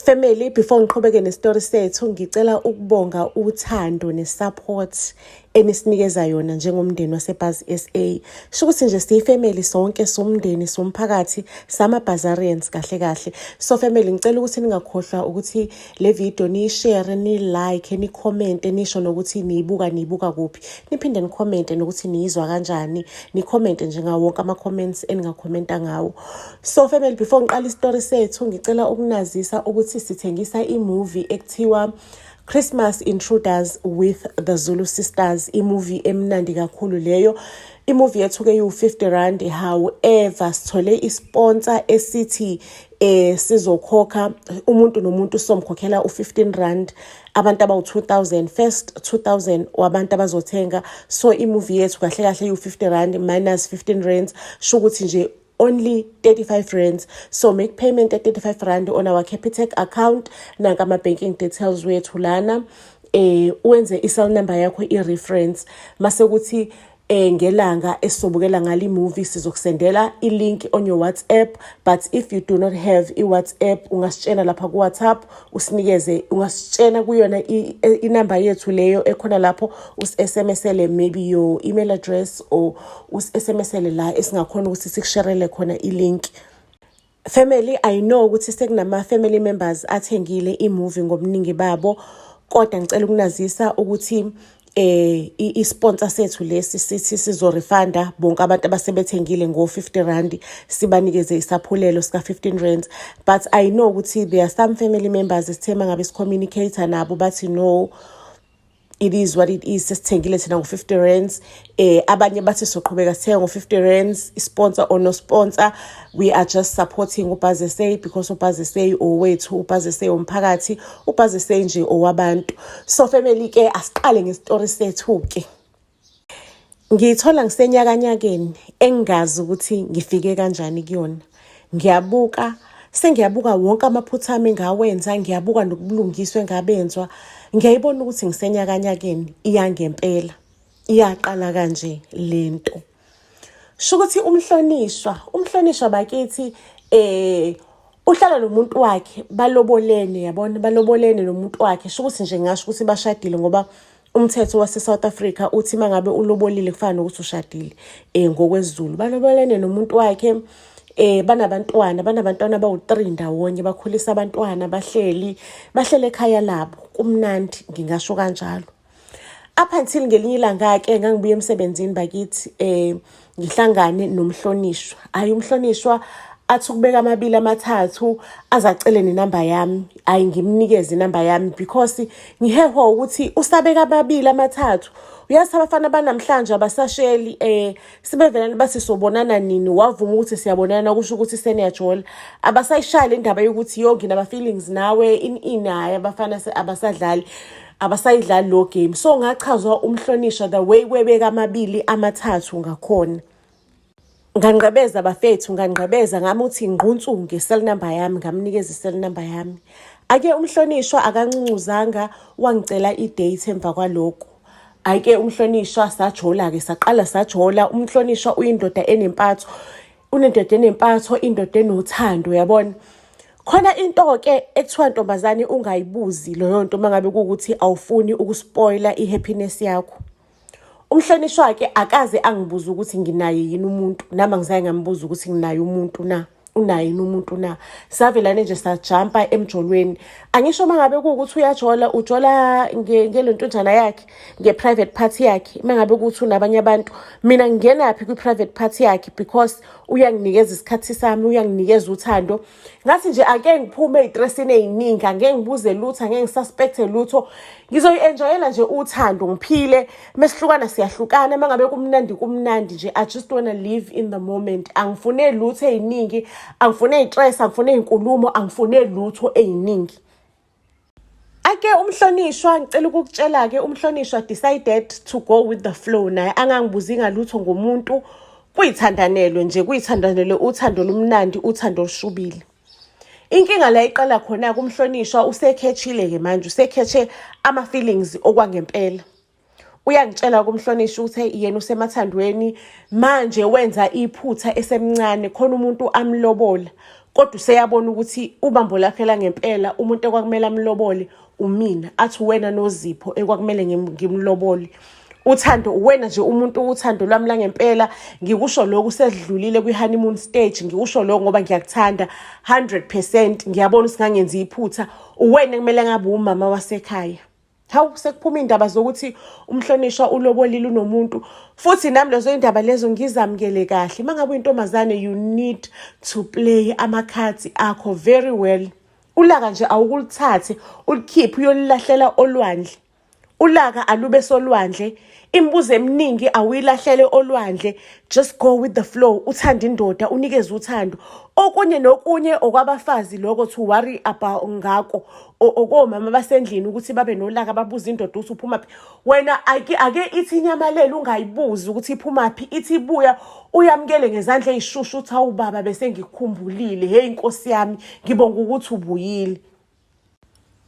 Family, before ngiqhubeke nestori sethu, ngicela ukubonga uthando ne-support enisinikeza yona njengomndeni waseBuzz SA. Sho ukuthi nje siyi-family sonke, somndeni, somphakathi, sama-Buzzarians kahle kahle. So family, ngicela ukuthi ningakhohlwa ukuthi le video niyi-share, ni-like, ni-comment, nisho nokuthi niyibuka kuphi. Niphinde ni-comment nokuthi niyizwa kanjani. Ni-comment nje ngawo wonke ama-comments eningakhomenta ngawo. So family, before ngiqala isitori sethu, ngicela ukunazisa ukuthi sithengisa i-movie ekuthiwa Christmas Intruders with the Zulu Sisters, i-movie emnandi kakhulu leyo. I-movie yethu-ke iwu-R50. However, sithole i-sponsor esithi sizokhokha umuntu nomuntu, somkhokhela u-R15, abantu abawu-2000, first 2000 wabantu abazothenga. So i-movie yethu kahle kahle iwu-R50 minus R15, sho ukuthi nje only R35. So make payment at R35 on our Capitec account. Nanka ama-banking details wethu lana. Wenze i-cell number yakho i-reference, mase kuthi ngelanga esizobukela ngalo i-movie sizokusendela i-link on your WhatsApp. But if you do not have i-WhatsApp, ungasitshela lapha ku-WhatsApp, usinikeze, ungasitshela kuyona inamba yethu leyo ekhona lapho, usi-SMS-ele maybe your email address or usi-SMS-ele la esingakhona ukuthi sikusherele khona i-link. Family, I know ukuthi sekunama-family members athengile i-movie ngobuningi babo, kodwa ngicela ukunazisa ukuthi i-sponsor sethu lesi sithi sizo-refunda bonke abantu abasebethengile ngo-R50, sibanikeze isaphulelo sika R15. But I know ukuthi there are some family members esithe mangabe si-communicate nabo bathi, "No, it is what it is, sesithengile thina ngo-R50." Abanye bathi soqhubeka sithenga ngo-R50, sponsor or no sponsor, we are just supporting uBuzz SA because uBuzz SA owethu, uBuzz SA umphakathi, uBuzz SA nje owabantu. So family ke, asiqale ngestori sethu ke. Ngiyithola ngisenyakanyakeni engingazi ukuthi ngifike kanjani kuyona. Ngiyabuka, sengiyabuka wonke amaphutha ami engawenza, ngiyabuka nobulungiswa engabenzwa, ngiyayibona ukuthi ngisenyakanyakeni iyangempela. Iyaqala kanje lento. Sho ukuthi umhlonishwa bakithi, uhlala nomuntu wakhe, balobolene, yabona, balobolene nomuntu wakhe. Sho ukuthi nje ngingasho ukuthi bashadile ngoba umthetho wase-South Africa uthi uma ngabe ulobolile kufana nokuthi ushadile ngokwesiZulu. Balobolene nomuntu wakhe, banabantwana abawu-3 ndawonye, bakhulisa abantwana, bahleli ekhaya labo, kumnandi, ngingasho kanjalo. Up until ngelinye ilanga-ke ngangibuya emsebenzini bakithi, ngihlangane nomhlonishwa. Hhayi, umhlonishwa athi ukubeka amabili amathathu, aze acele nenamba yami. Hhayi, ngimnikeze inamba yami because ngihehwa ukuthi usabeka amabili amathathu. Uyazi abafana banamhlanje abasasheli, sebevelane bathi sobonana nini, wavuma ukuthi siyabonana, kusho ukuthi seniyajola. Abasayishayi le ndaba yokuthi yo, nginama-feelings nawe, ini ini. Hhayi, abafana abasadlali, abasayidlali lo game. So ngachazwa umhlonishwa the way webeka amabili amathathu ngakhona. Ngangqebeza bafethu, ngangqebeza, ngami uthi ngqunsu nge-cell number yami, ngamnikeza i-cell number yami. Ake umhlonishwa akancuncuzanga, wangicela i-date emva kwalokho. Hhayi-ke umhlonishwa sajola-ke, saqala sajola. Umhlonishwa uyindoda enempatho, unendoda enempatho, indoda enothando, uyabona. Khona into-ke ekuthiwa ntombazane ungayibuzi leyo nto uma ngabe kuwukuthi awufuni ukuspoila i-happiness yakho. Umhlonishwa-ke akaze angibuze ukuthi nginaye yini umuntu, nami angizange ngambuza ukuthi nginaye umuntu na, unaye yini umuntu na. Savelane nje sajampa emjolweni. Angisho uma ngabe kuwukuthi uyajola, ujola ngelontonjana yakhe, nge-private party yakhe. Uma ngabe kuwukuthi unabanye abantu, mina ngingenaphi kwi-private party yakhe? Because uyanginikeza isikhathi sami, uyanginikeza uthando. Ngathi nje ake ngiphume ey'stresini ey'ningi, angeke ngibuze lutho, angeke ngi-suspect-e lutho. Ngizoyi-enjoyela nje uthando, ngiphile. Mesihlukana siyahlukana, uma ngabe kumnandi kumnandi nje. I just wanna live in the moment. Angifune lutho ey'ningi, angifune iy'stress, angifune iy'nkulumo, angifune lutho ey'ningi. Ake umhlonishwa, ngicela ukukutshela-ke, umhlonishwa decided to go with the flow naye, angangibuzi ngalutho ngomuntu. Kuyithandanelwe nje, kuyithandanelwe uthando olumnandi, uthando olushubile. Inkinga la iqala khona-ke, umhlonishwa usekhethile-ke manje, usekhethe ama-feelings okwangempela. Uyangitshela kumhlonishwa ukuthi yena usemathandweni manje, wenza iphutha esemncane, khona umuntu amlobola. Kodwa useyabona ukuthi ubambo lakhe langempela, umuntu ekwakumele amlobole umina. Athi uwena Nozipho ekwakumele ngimlobole. Uthando uwena nje umuntu, uthando lwami langempela. Ngikusho lokhu sesidlulile kwi-honeymoon stage, ngikusho lokhu ngoba ngiyakuthanda 100%. Ngiyabona ukuthi ngangenza iphutha, uwena kumele ngabe umama wasekhaya. Hawu, sekuphuma iy'ndaba zokuthi umhlonishwa ulobolile unomuntu futhi. Nami lezo y'ndaba lezo ngizamukele kahle. Uma ngabe uyintombazane, you need to play amakhadi akho very well. Ulaka nje awukulithathe ulikhiphe uyolilahlela olwandle. Ulaka alube solwandle, imibuzo eminingi awuyilahlele olwandle. Just go with the flow, uthanda indoda, unikeze uthando. Okunye nokunye okwabafazi lokho to worry about ngako, okomama basendlini ukuthi babe nolaka, babuze indoda ukuthi uphuma phi. Wena ake ithi inyamalele, ungayibuzi ukuthi iphuma phi. Ithi ibuya, uyamukele ngezandla ey'shushu, uthi, "Awu baba, bese ngikukhumbulile. Hey nkosi yami, ngibonga ukuthi ubuyile."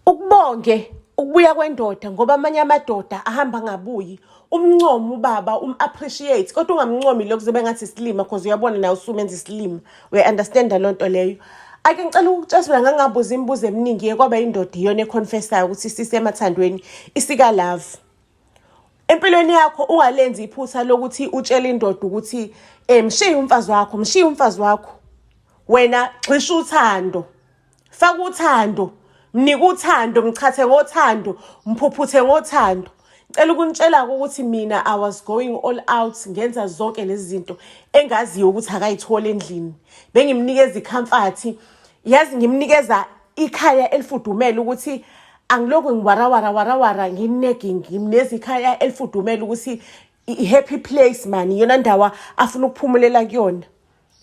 Ukubonge ukubuya kwendoda, ngoba amanye amadoda ahamba ngabuyi. Umncome ubaba, um-appreciate, kodwa ungamncomi lokhu kuzobe ngathi isilima, 'cause uyabona nawe usumenza isilima. Uya-understanda loo nto leyo? Ake ngicela ukutshela mina, ngangabuza imibuzo eminingi ye kwaba indoda iyona e-confessayo ukuthi sisemathandweni, isika-love. Empilweni yakho ungalenzi iphutha lokuthi utshele indoda ukuthi mshiye umfazi wakho, mshiye umfazi wakho. Wena gxisha uthando, faka uthando, mnika uthando, mchathe ngothando, mphuphuthe ngothando. Ngicela ukunitshela-ke ukuthi mina I was going all out, ngenza zonke lezi zinto engaziyo ukuthi akayitholi endlini. Bengimnikeza i-comfort, yazi, ngimnikeza ikhaya elifudumele, ukuthi angilokhu ngiwarawara warawara, ngi-nagging. Ngimnikeza ikhaya elifudumele, ukuthi i-happy place man, iyona ndawo afuna ukuphumulela kuyona.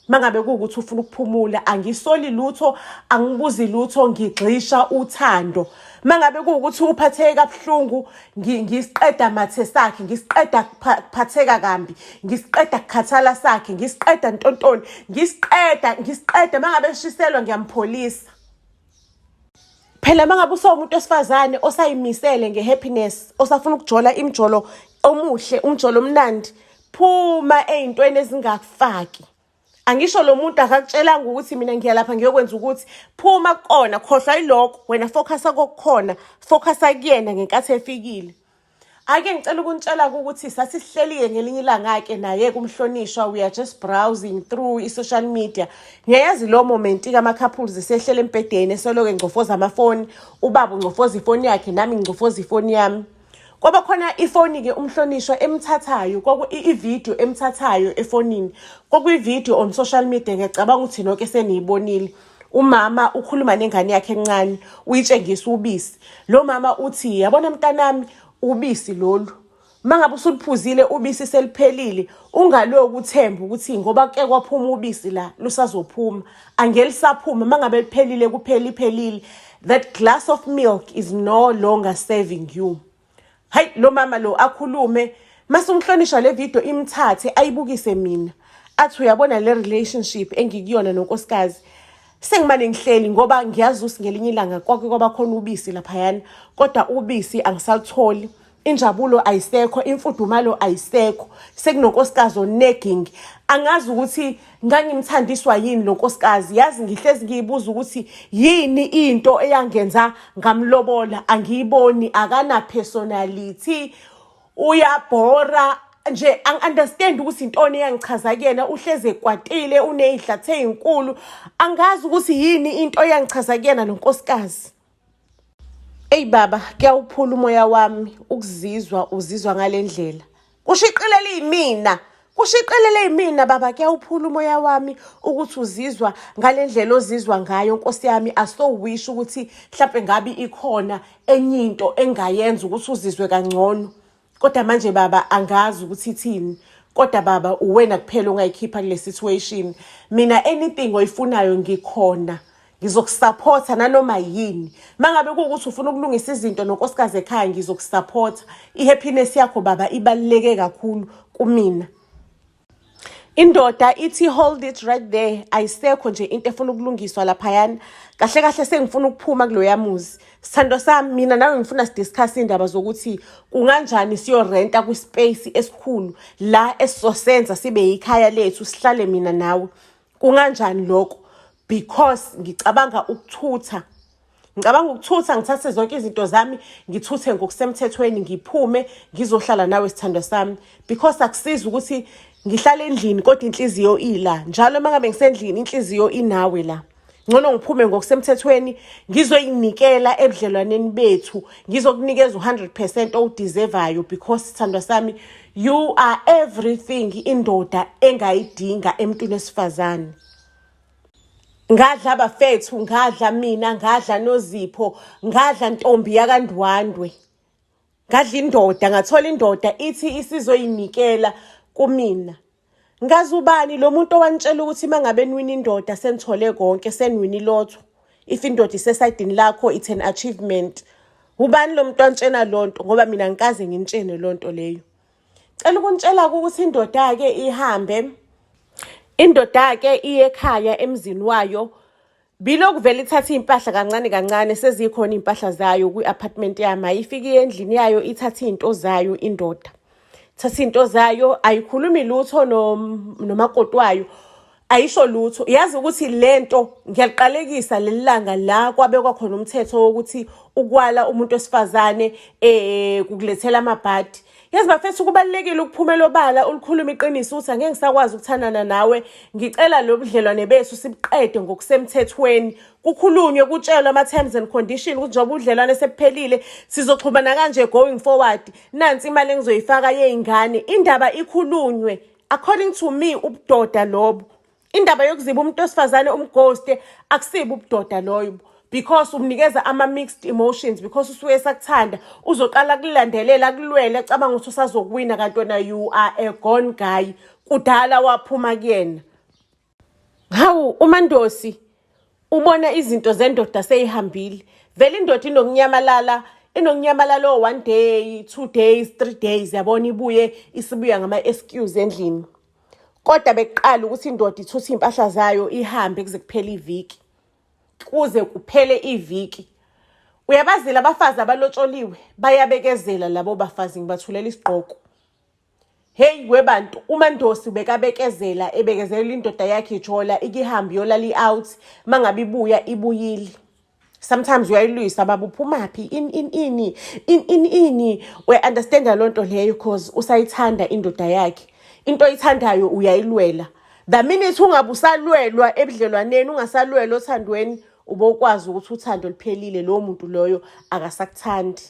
Mangabe kuwukuthi ufuna ukuphumula, angisoli lutho, angibuzi lutho, ngigxisha uthando. Mangabe kuwukuthi uphatheke kabuhlungu, ngisiqeda mathe sakhe, ngisiqeda kuphatheka kambi, ngisiqeda kukhathala sakhe, ngisiqeda ntontoni, ngisiqeda, ngisiqeda. Mangabe eshiselwa, ngiyampholisa phela. Mangabe usawumuntu wesifazane osayimisele nge-happiness, osafuna ukujola imjolo omuhle, umjolo omnandi, phuma ey'ntweni ezingakufaki. Angisho lo muntu akakutshelanga ukuthi mina ngiyalapha ngiyokwenza ukuthi, phuma kukona, khohlwa yilokho. Wena focusa kokukhona, focusa kuyena ngenkathi efikile. Ake ngicela ukunitshela ukuthi sasihleli-ke ngelinye ilanga-ke naye kumhlonishwa, we are just browsing through i-social media. Ngiyayazi lo moment-ke, ama-couples esehlele embhedeni, esoloke ngcofoza amafoni. Ubaba ungcofoza ifoni yakhe, nami ngcofoza ifoni yami. Kwaba khona ifoni-ke umhlonishwa emthathayo, ividiyo emthathayo efonini. Kwakuyividiyo on social media, ngiyacabanga ukuthi nonke seniyibonile. Umama ukhuluma nengane yakhe encane, uyitshengisa ubisi. Lo mama uthi, "Yabona mntanami, ubisi lolu, mangabe usuliphuzile ubisi seliphelile, ungaloku uthemba ukuthi ngoba ke kwaphuma ubisi la lusazophuma. Angelisaphuma. Mangabe liphelile, kuphela, iphelile. That glass of milk is no longer serving you." Hayi, lo mama lo akhulume, mase umhlonisha le video imthathe ayibukise mina, athi, "Uyabona le relationship engikuyona nonkosikazi, sengimane ngihleli ngoba ngiyazi ukuthi ngelinye ilanga kwake kwaba khona ubisi laphayana, kodwa ubisi angisalutholi. Injabulo ayisekho, imfudumalo ayisekho, sekunonkosikazi o-nagging. Angazi ukuthi ngangimthandiswa yini lo nkosikazi. Yazi ngihlezi ngiyibuza ukuthi yini into eyangenza ngamlobola. Angiyiboni, akana personality, uyabhora nje. Angi-understand ukuthi intoni eyangichaza kuyena. Uhlezi ekwatile, uney'hlathe ey'nkulu. Angazi ukuthi yini into eyangichaza kuyena lo nkosikazi." Eyi baba, kuyawuphula umoya wami ukuzizwa uzizwa ngale ndlela. Kushiqilele yimina, kushiqilele yimina baba. Kuyawuphula umoya wami ukuthi uzizwa ngale ndlela ozizwa ngayo, nkosi yami. I so wish ukuthi mhlampe ngabe ikhona enye into engayenza ukuthi uzizwe kangcono, kodwa manje baba angazi ukuthi ithini. Kodwa baba, uwena kuphela ongayikhipha kule situation. Mina anything oyifunayo ngikhona, ngizokusupporta nanoma yini. Mangabe kuwukuthi ufuna ukulungisa izinto nonkosikazi ekhaya, ngizokusupporta. I-happiness yakho baba ibaluleke kakhulu kumina. Indoda ithi, "Hold it right there, ayisekho nje into efuna ukulungiswa laphayana. Kahle kahle sengifuna ukuphuma kuloya muzi. Sithando sami, mina nawe ngifuna si-discuss indaba zokuthi kunganjani siyorenta kwi-space esikhulu la esizosenza sibe yikhaya lethu, sihlale mina nawe. Kunganjani lokho? Because ngicabanga ukuthutha, ngicabanga ukuthutha, ngithathe zonke izinto zami, ngithuthe ngokusemthethweni, ngiphume ngizohlala nawe, sithandwa sami, because akusizi ukuthi ngihlale endlini kodwa inhliziyo ila. Njalo uma ngabe ngisendlini, inhliziyo inawe la. Ngcono ngiphume ngokusemthethweni, ngizoyinikela ebudlelwaneni bethu, ngizokunikeza u-100% owudeservayo, because, sithandwa sami, you are everything indoda engayidinga emntwini wesifazane. Ngadla bafethu, ngadla mina, ngadla nozipho, ngadla ntombi yakaNdwandwe, ngadla indoda, ngathola indoda ithi isizoyinikela kumina. Ngazi ubani lo muntu owanitshela ukuthi uma ngabe niwina indoda senithole konke, seniwina ilotho? If indoda isesayidini lakho, it's an achievement. Ubani lo muntu wantshena loo nto? Ngoba mina ngikaze nginitshene loo nto leyo. Cela ukunitshela-ke ukuthi indoda-ke ihambe, indoda-ke iye ekhaya emzini wayo. Bilokhu vele ithatha iy'mpahla kancane kancane, sezikhona iy'mpahla zayo kwi-apartment yami. Ayifike endlini yayo, ithathe iy'nto zayo indoda, thatha iy'nto zayo, ayikhulumi lutho nomakoti wayo, ayisho lutho. Yazi ukuthi lento ngiyaliqalekisa leli langa la kwabekwa khona umthetho wokuthi ukwala umuntu wesifazane kukulethela amabhadi. Yazi bafethu, kubalulekile ukuphumela obala, ulikhuluma iqiniso ukuthi angeke ngisakwazi ukuthandana nawe, ngicela lo budlelwane bethu sibuqede ngokusemthethweni. Kukhulunywe, kutshelwe ama-terms and condition ukuthi njengoba ubudlelwane sebuphelile, sizoxhumana kanje going forward, nansi imali engizoyifaka yey'ngane. Indaba ikhulunywe. According to me, ubudoda lobo. Indaba yokuziba umuntu wesifazane, umghoste, akusibo ubudoda loyo, because umnikeza ama-mixed emotions, because usuke esakuthanda, uzoqala kulandelela, kulwele, acabanga ukuthi usazokuwina, kanti wena you are a gone guy, kudala waphuma kuyena. Hawu, uMandosi ubona izinto zendoda seyihambile. Vele indoda inokunyamalala, inokunyamalala o-one day, 2 days, 3 days, yabona, ibuye isibuya ngama-excuse endlini. Kodwa bekuqala ukuthi indoda ithuthe iy'mpahla zayo ihambe kuze kuphele iviki, kuze kuphele iviki. Uyabazila abafazi abalotsholiwe, bayabekezela labo bafazi, ngibathulela isigqoko. Hey webantu, uMandosi ubekabekezela, ebekezelela indoda yakhe ijola, ikihambe iyolala i-out, mangabe ibuya ibuyile. Sometimes uyayilwisa, "Baba, uphumaphi? In in ini in in ini?" Uya-understanda loo nto leyo, 'cause usayithanda indoda yakhe. Into oyithandayo uyayilwela. The minute ungabe usalwelwa ebudlelwaneni, ungasalwelwa othandweni, ubokwazi ukuthi uthando luphelile, lowo muntu loyo akasakuthandi.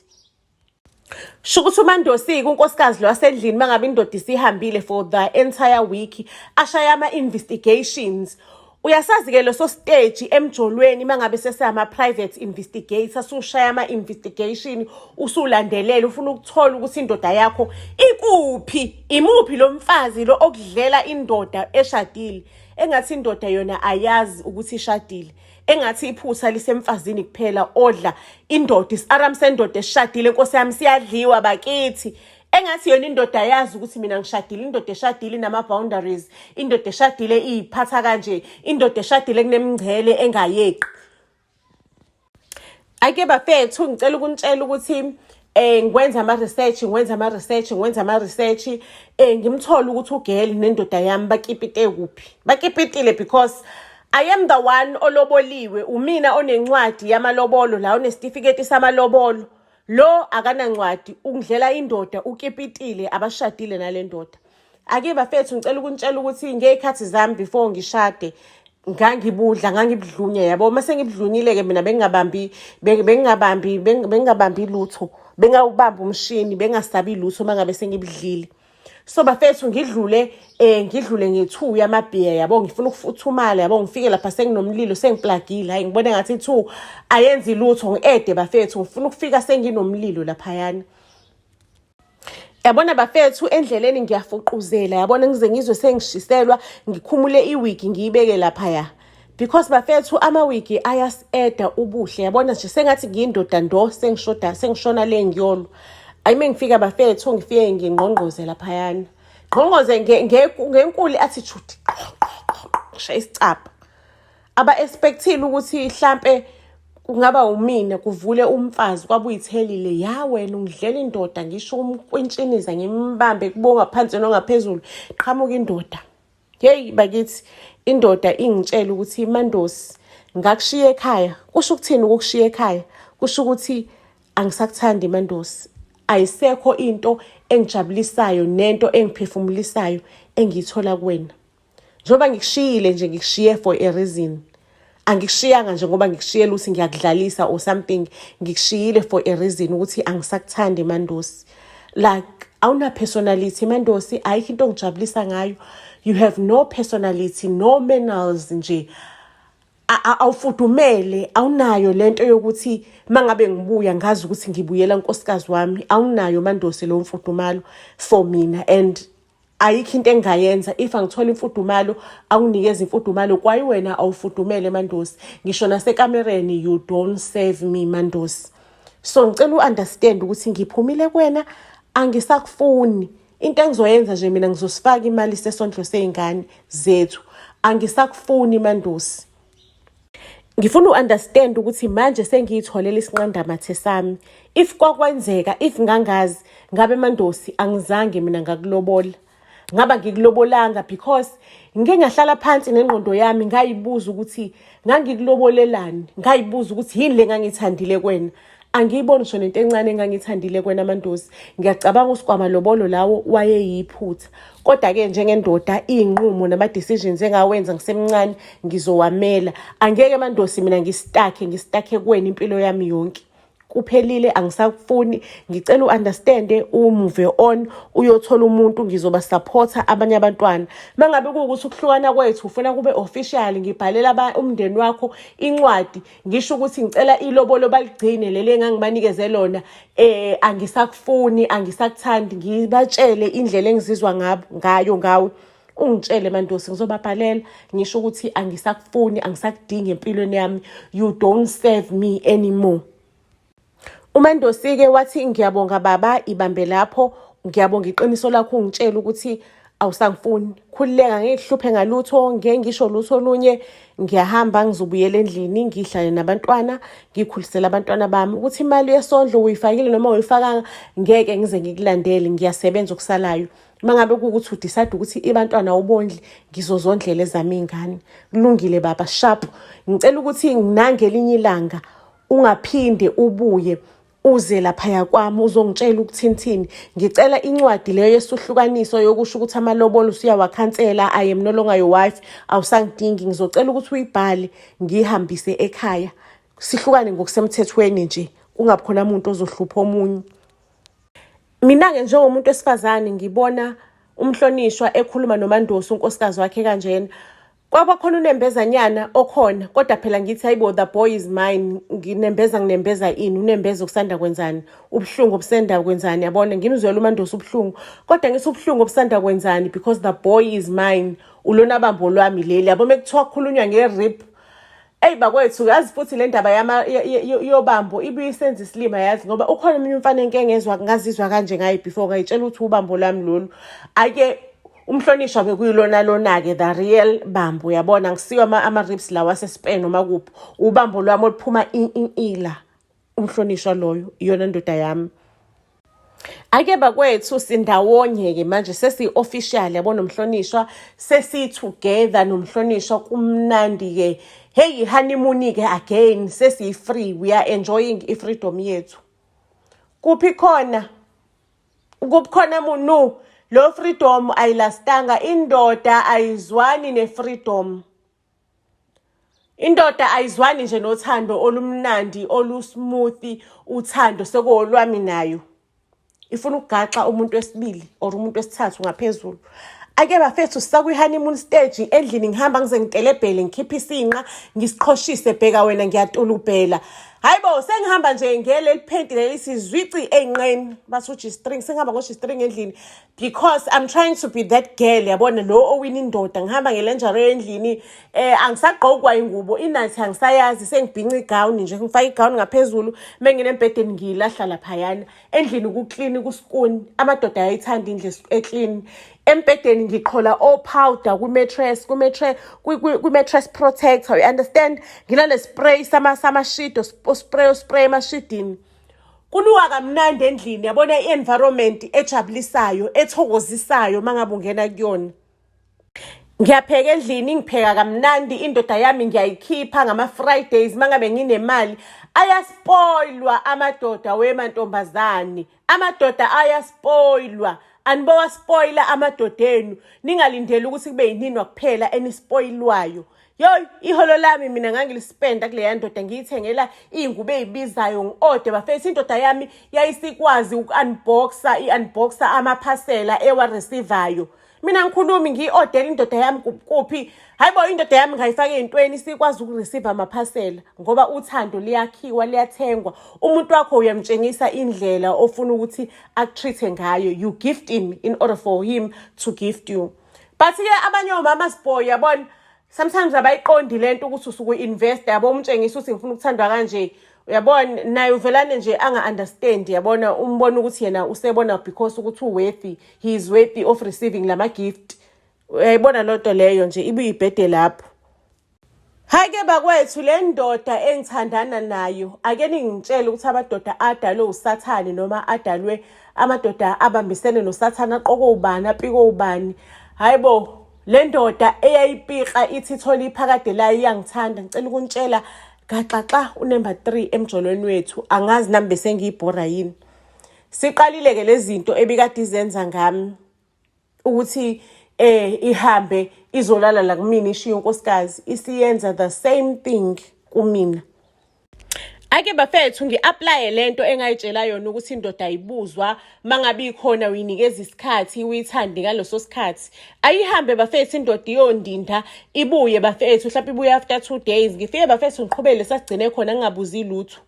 Sho ukuthi uMandosi-ke, unkosikazi lo wasendlini, uma ngabe indoda isihambile for the entire week, ashaya ama-investigations. Uyasazi-ke leso stage emjolweni, uma ngabe seseyama-private investigator, sushaya ama-investigation, usulandelela, ufuna ukuthola ukuthi indoda yakho ikuphi, imuphi lo mfazi lo okudlela indoda eshadile. Engathi indoda yona ayazi ukuthi ishadile, engathi iphutha lisemfazini kuphela odla indoda. Isaram sendoda esishadile, nkosi yami, siyadliwa bakithi. Engathi yona indoda yazi ukuthi mina ngishadile. Indoda eshadile inama-boundaries, indoda eshadile iy'phatha kanje, indoda eshadile kunemingcele engayeqi. Ake bafethu, ngicela ukunitshela ukuthi ngikwenza ama-research, ngikwenza ama-research, ngikwenza ama-research, ngimthole ukuthi ugirl nendoda yami bakipite kuphi, bakipitile, because I am the one oloboliwe, umina onencwadi yamalobolo la, onesitifiketi samalobolo. Lo akanancwadi, ungidlela indoda, ukipitile, abashadile nale ndoda. Ake bafethu, ngicela ukunitshela ukuthi ngey'khathi zami before ngishade, ngangibudla, ngangibudlunya, yabo. Mase ngibudlunyile-ke mina, bengingabambi, bengingabambi, bengingabambi lutho, bengawubambi umshini, bengasabi lutho uma ngabe sengibudlile. So bafethu, ngidlule nge-2 yamabhiya, yabo, ngifuna ukufuthumala, yabo, ngifike lapha senginomlilo, sengiplagile. Hayi, ngibone ngathi 2 ayenzi lutho, ngi-ede bafethu, ngifuna ukufika senginomlilo laphayana. Yabona bafethu, endleleni ngiyafuquzela, yabona, ngize ngizwe sengishiselwa, ngikhumule iwigi, ngiyibeke laphaya, because bafethu, amawigi ayasi-eda ubuhle. Yabona nje, sengathi ngiyindoda ndo, sengishoda, sengishona le ngiyolwa. Ayime ngifika bafethu, ngifike ngingqongqoze laphayana, ngqongqoze ngenkulu attitude, ngishaye isicabha. Aba-expectile ukuthi hlampe kungaba umina kuvule umfazi kwabuyithelile. Ya wena, ungidlela indoda. Ngisho umkwintshiniza, ngimbambe kubonga phansi nongaphezulu, qhamuka indoda. Heyi bakithi, Indoda ingitshela ukuthi, "Mandosi, ngakushiya ekhaya." Kusho ukuthini ukukushiya ekhaya? Kusho ukuthi angisakuthandi, Mandosi. Ayisekho into engijabulisayo nento engiphefumulisayo engiyithola kuwena. Njengoba ngikushiyile nje, ngikushiye for a reason. Angikushiyanga nje ngoba ngikushiyela ukuthi ngiyakudlalisa or something. Ngikushiyile for a reason ukuthi angisakuthandi, Mandosi. Like, awuna personality, Mandosi. Ayikho into ongijabulisa ngayo. You have no personality, no manners nje. Awufudumele, awunayo lento yokuthi mangabe ngibuya ngazi ukuthi ngibuyela nkosikazi wami. Awunayo, Mandosi, lo mfudumalo for mina, and ayikho into engingayenza if angithola imfudumalo. Awunikeza imfudumalo kwayi wena awufudumele, Mandosi. Ngisho nasekamereni you don't save me, Mandosi. So ngicela u-understand ukuthi ngiphumile kuwena, angisakufuni. Into engizoyenza nje mina, ngizosifaka imali sesondlo sey'ngane zethu. Angisakufuni, Mandosi. Ngifuna u-understand ukuthi manje sengiyitholele isinqandamathe sami. If kwakwenzeka, if ngangazi ngabe, Mandosi, angizange mina ngakulobola, ngaba ngikulobolanga, because ngike ngahlala phansi nengqondo yami, ngayibuza ukuthi ngangikulobolelani, ngayibuza ukuthi yini le ngangithandile kwena. Angiyiboni ngisho nento encane engangithandile kwena, Mandosi. Ngiyacabanga usigwamalobolo lawo wayeyiphutha, kodwa-ke njengendoda iy'nqumo nama-decisions engawenza ngisemncane ngizowamela. Angeke, Mandosi, mina ngi-stuck-e ngi-stuck-e kuwena impilo yami yonke. Kuphelile, angisakufuni. Ngicela u-understande, u-move on, uyothola umuntu. Ngizoba-supporta abanye abantwana. Uma ngabe kuwukuthi ukuhlukana kwethu ufuna kube official, ngibhalela umndeni wakho incwadi, ngisho ukuthi ngicela ilobolo baligcine leli engangibanikeze lona. Angisakufuni, angisakuthandi. Ngibatshele indlela engizizwa ngayo ngawe. Ungitshele, Mandosi, ngizobabhalela ngisho ukuthi angisakufuni, angisakudingi empilweni yami. You don't serve me anymore. UMandosi-ke wathi, "Ngiyabonga baba, ibambe lapho. Ngiyabonga iqiniso lakho, ungitshela ukuthi awusangifuni. Khululeka, ngeke kuhluphe ngalutho, ngeke ngisho lutho olunye. Ngiyahamba, ngizobuyela endlini, ngihlale nabantwana, ngikhulisele abantwana bami. Ukuthi imali yesondlo uyifakile noma uyifakanga, ngeke ngize ngikulandele. Ngiyasebenza okusalayo. Uma ngabe kuwukuthi u-decide ukuthi ibantwana ubondli, ngizozondlela ezami iy'ngane." "Kulungile baba, sharp. Ngicela ukuthi nangelinye ilanga ungaphinde ubuye uze laphaya kwami uzongitshela ukuthini. Ngicela incwadi leyo yesuhlukaniso yokusho ukuthi amalobolo usuyawakhansela. I am no longer your wife, awusangidingi. Ngizocela ukuthi uyibhale, ngiyihambise ekhaya, sihlukane ngokusemthethweni nje, kungabi khona muntu ozohlupha omunye." Mina-ke njengomuntu wesifazane ngibona umhlonishwa ekhuluma noMandosi, unkosikazi wakhe, kanjena. Kwaba khona unembezanyana okhona, kodwa phela ngithi, hayibo, the boy is mine. Nginembeza, nginembeza ini? Unembeza okusanda kwenzani? Ubuhlungu obusenda kwenzani? Yabona, ngimzwela uMandosi ubuhlungu, kodwa ngithi ubuhlungu obusanda kwenzani, because the boy is mine. Ulona bambo lwami leli, yabo. Mekuthiwa kukhulunywa nge-rib, eyi bakwethu, yazi futhi le ndaba yobambo ibuye isenza isilima, yazi, ngoba ukhona omunye umfana enke ngezwa ngazizwa kanje ngaye before, ngayitshela ukuthi ubambo lwami lolu. Ake umhlonishwa bekuyilona lona-ke, the real bambo, uyabona. Ngisiwe ama-ribs lawa aseSpain noma kuphi. Ubambo lwami oluphuma ila, umhlonishwa loyo, iyona ndoda yami. Ake bakwethu, sindawonye-ke manje, sesiyi-official, yabona, nomhlonishwa, sesi-together nomhlonishwa, kumnandi-ke. Hey, honeymoon-ke again, sesiyi-free, we are enjoying i-freedom yethu. Kuphi khona? Kuphi khona munu? Lo freedom ayi-last-anga. Indoda ayizwani ne-freedom. Indoda ayizwani nje nothando olumnandi, olu-smooth, uthando sekuwolwami nayo. Ifuna ukugaxa umuntu wesibili or umuntu wesithathu ngaphezulu. Ake bafethu, sisakwi-honeymoon stage endlini, ngihamba ngize ngitelebhele, ngikhiphe isinqa, ngisiqhoshise, bheka wena, ngiyatulubhela. Hayi bo, sengihamba nje ngeleli phenti leli sizwici ey'nqeni, bathi u-G-string, sengihamba ngo-G-string endlini because I'm trying to be that girl, yabona, lo owina indoda. Ngihamba nge-lingerie endlini, angisagqokwa ingubo, inathi angisayazi, sengibhinca igawuni nje, ngifake igawuni ngaphezulu, menginembhedeni ngiyilahla laphayana. Endlini ku-clean, kuskuni, amadoda ayayithanda indlu e-clean. Embhedeni ngiqhola o-powder kwi-mattress, kwi-mattress protector, you understand? Nginale spray samashido, spray, spray emashidini. Kunuka kamnandi endlini, yabona, i-environment ejabulisayo, ethokozisayo uma ngabe ungena kuyona. Ngiyapheka endlini, ngipheka kamnandi, indoda yami ngiyayikhipha ngama-Fridays uma ngabe nginemali. Ayaspoilwa amadoda wemantombazane, amadoda ayaspoilwa. Anibowaspoila amadoda enu, ningalindeli ukuthi kube yininwa kuphela enispoilwayo. Yoy, iholo lami mina ngangilispenda kuleya ndoda, ngiyithengela iy'ngubo ey'bizayo, ngi-ode bafethu. Indoda yami yayisikwazi uku-unboxa, i-unboxa amaphasela ewareceivayo. Mina ngikhulumi, ngiyi-odela indoda yami kuphi. Hayi bo, indoda yami ngayifaka ey'ntweni, isikwazi ukureceive amaphasela, ngoba uthando liyakhiwa, liyathengwa. Umuntu wakho uyamtshengisa indlela ofuna ukuthi aku-treat-e ngayo. You gift him in order for him to gift you. But-ke abanye omama siboy, yabona, sometimes abayiqondi lento ukuthi usuke u-invest, yabo, umtshengisa ukuthi ngifuna ukuthandwa kanje, uyabona, naye uvelane nje anga-understand, yabona, umbona ukuthi yena usebona because ukuthi u-worthy, he is worthy of receiving lama gift. Uyayibona loo nto leyo nje ibuye ibhede lapho. Hhayi-ke bakwethu, le ndoda engithandana nayo, ake ningitshele ukuthi amadoda adalwe uSathane noma adalwe amadoda abambisene noSathane, aqoke ubani, apike ubani. Hhayi bo, le ndoda eyayipika ithi ithola iphakade layo iyangithanda, ngicela ukuntshela, gaxaxa unumber 3 emjolweni wethu. Angazi nami bese ngiyibhora yini. Siqalile-ke lezi zinto ebikade izenza ngami, ukuthi ihambe izolala la kumina, ishiye unkosikazi, isiyenza the same thing kumina. Ake bafethu, ngi-applye lento engayitshela yona ukuthi indoda ayibuzwa, mangabe ikhona uyinikeza isikhathi, uyithande ngaleso sikhathi. Ayihambe bafethu indoda iyondinda, ibuye bafethu, mhlawumbe ibuye after 2 days. Ngifike bafethu, ngiqhubele sasigcine khona, ngingabuzi lutho.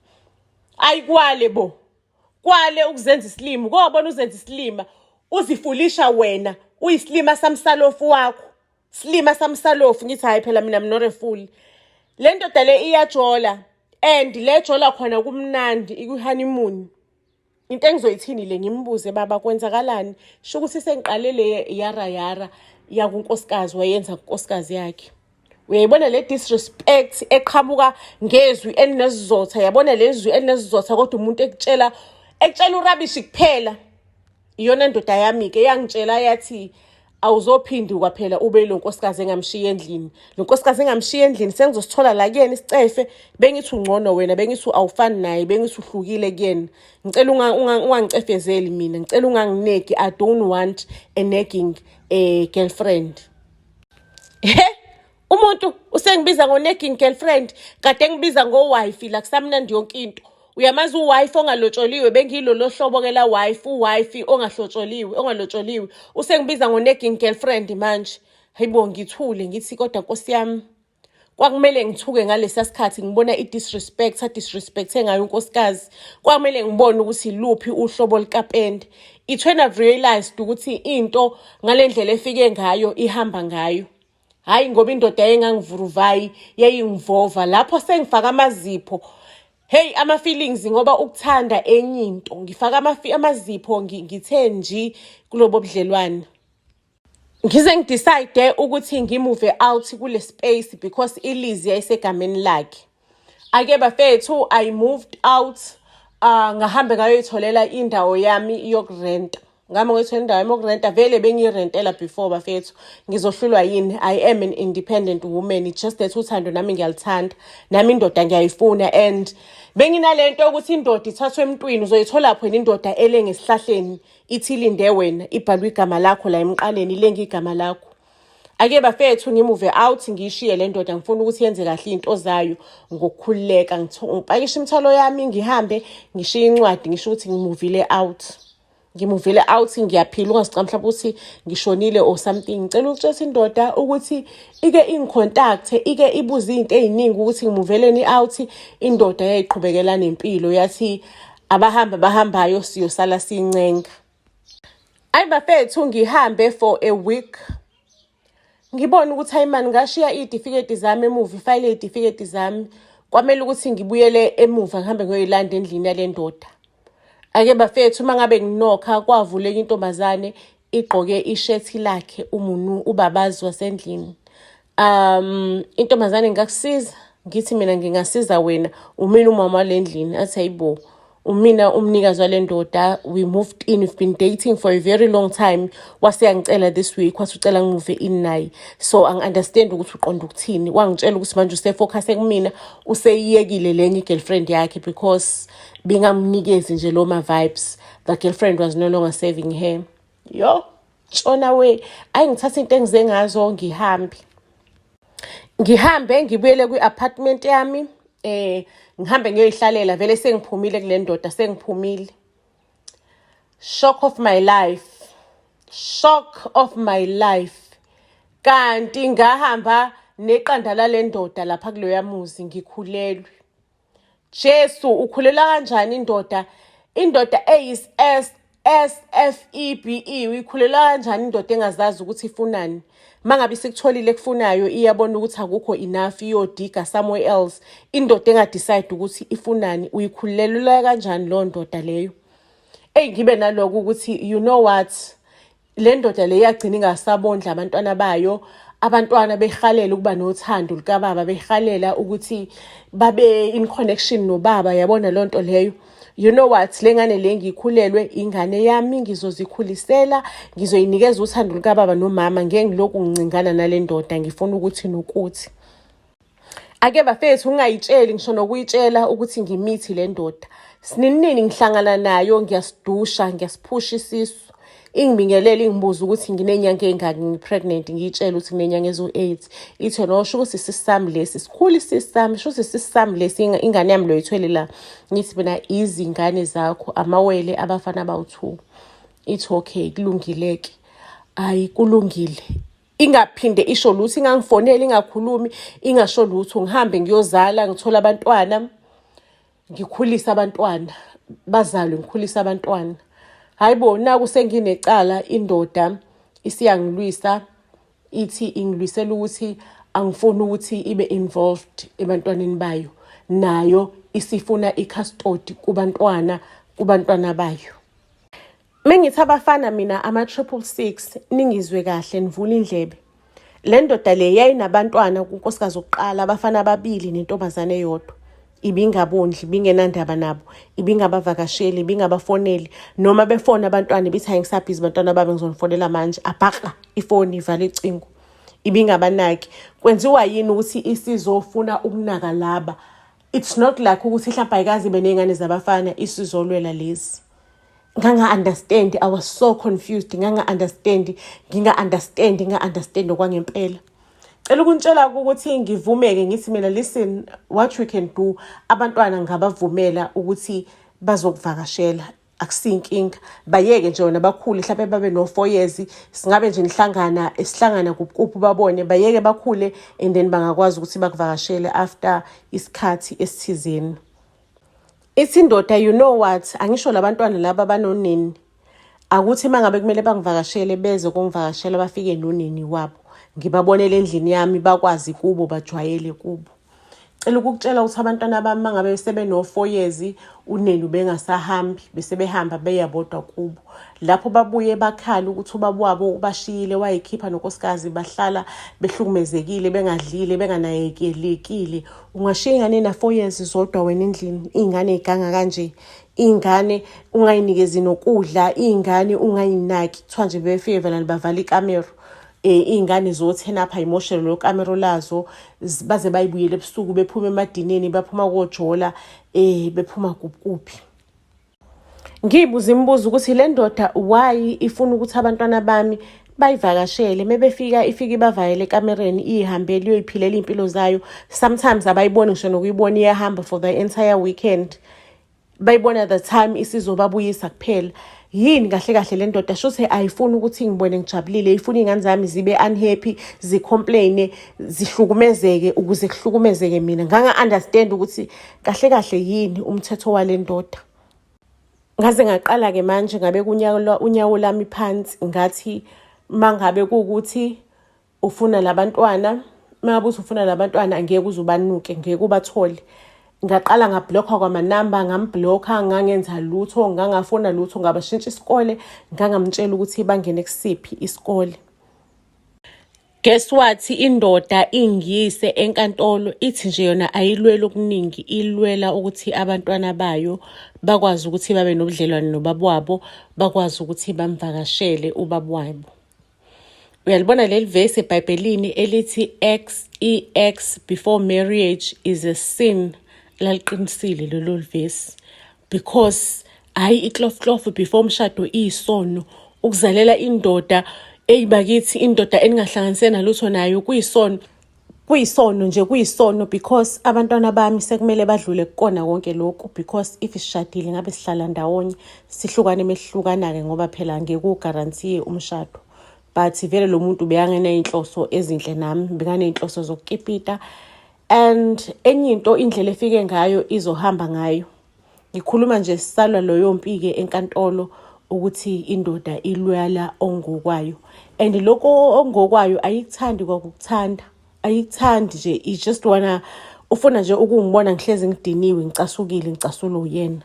Ayikwale bo, kwale ukuzenza isilima, kowabona uzenza isilima, uzifulisha wena, uyisilima samsalofu wakho, silima samsalofu. Ngithi hayi phela mina I'm not a fool. Le ndoda le iyajola, and le jola khona kumnandi, ikwi-honeymoon. Into engizoyithini le, ngimbuze, "Baba, kwenzakalani?" Sho ukuthi sengiqale le yara yara yakunkosikazi, wayenza kunkosikazi yakhe. Uyayibona le disrespect eqhamuka ngezwi elinesizotha, yabona lezwi elinesizotha, kodwa umuntu ekutshela u-rubbish kuphela. Iyona ndoda yami-ke yangitshela yathi, "Awuzophindi kwaphela ube lo nkosikazi engamshiya endlini, lo nkosikazi engamshiya endlini, sengizosithola la kuyena isicefe. Bengithi ungcono wena, bengithi awufani naye, bengithi uhlukile kuyena. Ngicela ungangicefezeli mina, ngicela unganginegi. I don't want a nagging girlfriend." He, umuntu usengibiza ngo-nagging girlfriend, kade ngibiza ngo-wife la, kusamnandi yonke into. Uyamazi uwife ongalotsholiwe? Bengiyilolo hlobo-ke la wife, uwife ongahlotsholiwe, ongalotsholiwe. Usengibiza ngo-nagging girlfriend manje. Hayibo, ngithule, ngithi kodwa nkosi yami, kwakumele ngithuke ngalesiya sikhathi ngibona i-disrespect a-disrespecthe ngayo unkosikazi. Kwakumele ngibone ukuthi luphi uhlobo likapende. It's when I've realized ukuthi into ngale ndlela efike ngayo ihamba ngayo. Hhayi ngoba indoda yayingangivuruvayi, yayingivova lapho sengifaka amazipho. Hey, ama-feelings, ngoba ukuthanda enye into, ngifaka amazipho, ngithe nje kulobo budlelwane. Ngize ngidecide ukuthi ngimove out kule space because i-lease yayisegameni lakhe. Ake bafethu, I moved out, ngahambe ngayoyitholela indawo yami yokurenta. Ngihamba ngoyithola indawo yami yokurenta, vele bengiyirentela before bafethu. Ngizohlulwa yini? I am an independent woman. It's just that uthando nami ngiyalithanda, nami indoda ngiyayifuna, and benginalento yokuthi indoda ithathwe emntwini. Uzoyithola phela indoda elenge esihlahleni, ithi ilinde wena, ibhalwe igama lakho la emqaleni, ilenge igama lakho. Ake bafethu, ngimove out, ngiyishiye le ndoda. Ngifuna ukuthi yenze kahle iy'nto zayo ngokukhululeka. Ngipakishe imithwalo yami, ngihambe, ngishiye incwadi, ngisho ukuthi ngimuvile out, ngimuvile out, ngiyaphila, ungazica mhlawumbe ukuthi ngishonile or something. Ngicela ukutshela indoda ukuthi ike ingicontacte, ike ibuze iy'nto ey'ningi ukuthi ngimuveleni out. Indoda yayiqhubekela nempilo, yathi abahambe abahambayo, siyosala siyincenga. Ayi bafethu, ngihambe for a week, ngibone ukuthi hayi mani, ngashiya iy'tifiketi zami emuva, ifayile yey'tifiketi zami. Kwamele ukuthi ngibuyele emuva, ngihambe ngiyoyilanda endlini yale ndoda. Ake bafethu, uma ngabe nginokha, kwavuleka intombazane igqoke ishethi lakhe, umunu ubabazi wasendlini. Intombazane, "Ngakusiza?" Ngithi mina, "Ngingasiza wena, umina umama walendlini." Athi, "Hayibo, Umina umnikazi wale ndoda. We moved in, we've been dating for a very long time. Waseyangicela this week, wathi ucela ngi-move in naye. So angi-understand ukuthi uqonda ukuthini. Wangitshela ukuthi manje use-focus kumina, useyiyekile lenye i-girlfriend yakhe because bingamnikezi nje lo ma-vibes. The girlfriend was no longer serving her. Yo, tshona we. Ayi, ngithatha into engize ngazo, ngihambe. Ngihambe ngibuyele kwi-apartment yami, ngihambe ngiyoyihlalela vele. Sengiphumile kule ndoda, sengiphumile. Shock of my life. Shock of my life. Kanti ngahamba neqanda lale ndoda lapha kuloya muzi, ngikhulelwe. Jesu, ukhulela kanjani indoda? Indoda eyis S S F E B E, uyikhulela kanjani indoda engazazi ukuthi ifunani? Mangabe isikutholile ekufunayo, iyabona ukuthi akukho enough, iyodiga somewhere else. Indoda enga-decide ukuthi ifunani, uyikhulelela kanjani leyo ndoda leyo? Eyi, ngibe naloko ukuthi, you know what, le ndoda le yagcina ingasabondla abantwana bayo. Abantwana behalela ukuba nothando lukababa, behalela ukuthi babe in connection nobaba, yabona loo nto leyo. You know what, le ngane le ngikhulelwe ingane yami, ngizozikhulisela, ngizoyinikeza uthando lukababa nomama. Ngeke ngilokhu ngincingana nale ndoda, ngifuna ukuthi nokuthi. Ake bafethu, ungayitsheli ngisho nokuyitshela ukuthi ngimithi le ndoda. Sininini ngihlangana nayo, ngiyasidusha, ngiyasiphusha isisu. Ingibingelele, ingibuza ukuthi nginey'nyanga ey'ngaki ngi-pregnant. Ngiyitshele ukuthi nginenyanga eziwu-8. Ithi no, sho ukuthi isisu sami lesi sikhulu, isisu sami, sho ukuthi isisu sami lesi, ingane yami lo yithwele la. Ngithi mina, izingane zakho amawele abafana abawu-2. Ithi okay, kulungile-ke. Ayi, kulungile. Ingaphinde isho lutho, ingangifoneli, ingakhulumi, ingasho lutho. Ngihambe ngiyozala, ngithola abantwana, ngikhulise abantwana, bazalwe, ngikhulise abantwana. Hayi bo, naku senginecala, indoda isiyangilwisa, ithi ingilwisela ukuthi angifuni ukuthi ibe involved ebantwaneni bayo. Nayo isifuna i-custody kubantwana bayo. Mengithi abafana mina ama-666, ningizwe kahle, nivule indlebe. Le ndoda le yayinabantwana kunkosikazi wokuqala, abafana ababili nentombazane eyodwa. Ibingabondli, ibingenandaba nabo, ibingabavakasheli, ibingabafoneli. Noma befona abantwana, ibithi, "Hayi, ngisabhizi bantwana bami, ngizonifonela manje." Abhaka ifoni, ivala icingo. Ibingabanaki. Kwenziwa yini ukuthi isizofuna ukunaka laba? It's not like ukuthi mhlawumbe ayikaze ibe ney'ngane zabafana, isizolwela lezi. Nganga-understand, I was so confused. Nganga-understand, nginga-understand, nginga-understand okwangempela. Cela ukuntshela ukuthi ngivumeke, ngithi mina, listen, what we can do, abantwana ngabavumela ukuthi bazokuvakashela, akusiyinkinga. Bayeke nje wona bakhule, mhlawumbe babe no-4 years, singabe nje nihlangana, sihlangana kuphi, babone, bayeke bakhule, and then bangakwazi ukuthi bakuvakashele after isikhathi esithizeni. Ithi indoda, you know what, angisho labantwana laba banonini, akuthi uma ngabe kumele bangivakashele, beze kungivakashela, bafike nonini wabo, ngibabonele endlini yami, bakwazi kubo, bajwayele kubo. Cela ukukutshela ukuthi abantwana bami mangabe sebeno-4 years, uneni ubengasahambi, bese behamba beya bodwa kubo. Lapho babuye bakhala ukuthi ubaba wabo ubashiyile, wayikhipha nonkosikazi, bahlala behlukumezekile, bengadlile, benganakekelekile. Ungashiya ingane ena-4 years zodwa wena endlini, iy'ngane y'ganga kanje, iy'ngane ungayinikezi nokudla, iy'ngane ungayinaki? Kuthiwa nje befike vele bavala ikamero, iy'ngane zothena apha imoshele lo kamero lazo, baze bayibuyele ebusuku, bephuma emadineni, baphuma kojola, bephuma kuphi. Ngiyibuza imibuzo ukuthi le ndoda why ifuna ukuthi abantwana bami bayivakashele. Mebefika, ifike ibavayele ekamereni, iyihambele, iyoyiphilela iy'mpilo zayo. Sometimes abayiboni ngisho nokuyibona, iyahamba for the entire weekend, bayibona the time isizobabuyisa kuphela. Yini kahle kahle le ndoda? Shuthi ayifuni ukuthi ngibone ngijabulile, ifuna iy'ngane zami zibe unhappy, zi-complain, zihlukumezeke ukuze kuhlukumezeke mina. Nganga-understand ukuthi kahle kahle yini umthetho wale ndoda. Ngaze ngaqala-ke manje ngabeka unyawo lami phansi, ngathi mangabe kuwukuthi ufuna labantwana, mangabe uthi ufuna labantwana, angeke uze ubanuke, ngeke ubathole. Ngaqala nga-block-a kwamanamba, ngam-block-a, ngangenza lutho, ngangafona lutho, ngabashintsha isikole, ngangamtshela ukuthi bangene kusiphi isikole. Guess what? Indoda ingiyise enkantolo, ithi nje yona ayilweli okuningi, ilwela ukuthi abantwana bayo bakwazi ukuthi babe nobudlelwane nobaba wabo, bakwazi ukuthi bamvakashele ubaba wabo. Uyalibona leli vesi eBhayibhelini elithi "Sex before marriage is a sin"? Laliqinisile lelo vesi, because hhayi, iklofuklofu before umshado iyisono. Ukuzalela indoda, eyi bakithi, indoda eningahlanganise nalutho nayo, kuyisono, kuyisono nje, kuyisono, because abantwana bami sekumele badlule kukona konke lokhu, because if sishadile ngabe sihlala ndawonye, sihlukane mesihlukana-ke, ngoba phela ngeke uwu-guarantee umshado. But vele lo muntu bekangeney'nhloso ezinhle nami, bekaney'nhloso zokukipita. And enye into, indlela efike ngayo izohamba ngayo. Ngikhuluma nje sisalwa loyo mpi-ke enkantolo, ukuthi indoda ilwela ongokwayo, and lokho ongokwayo ayikuthandi kwakukuthanda, ayikuthandi nje. I just wanna, ufuna nje ukungibona ngihlezi ngidiniwe, ngicasukile, ngicasulwe uyena.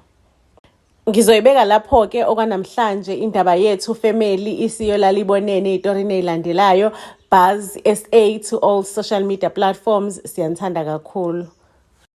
Ngizoyibeka lapho-ke okwanamhlanje indaba yethu, family. Isiyolala ibonene ey'torini ey'landelayo. Buzz SA to all social media platforms. Siyanithanda kakhulu.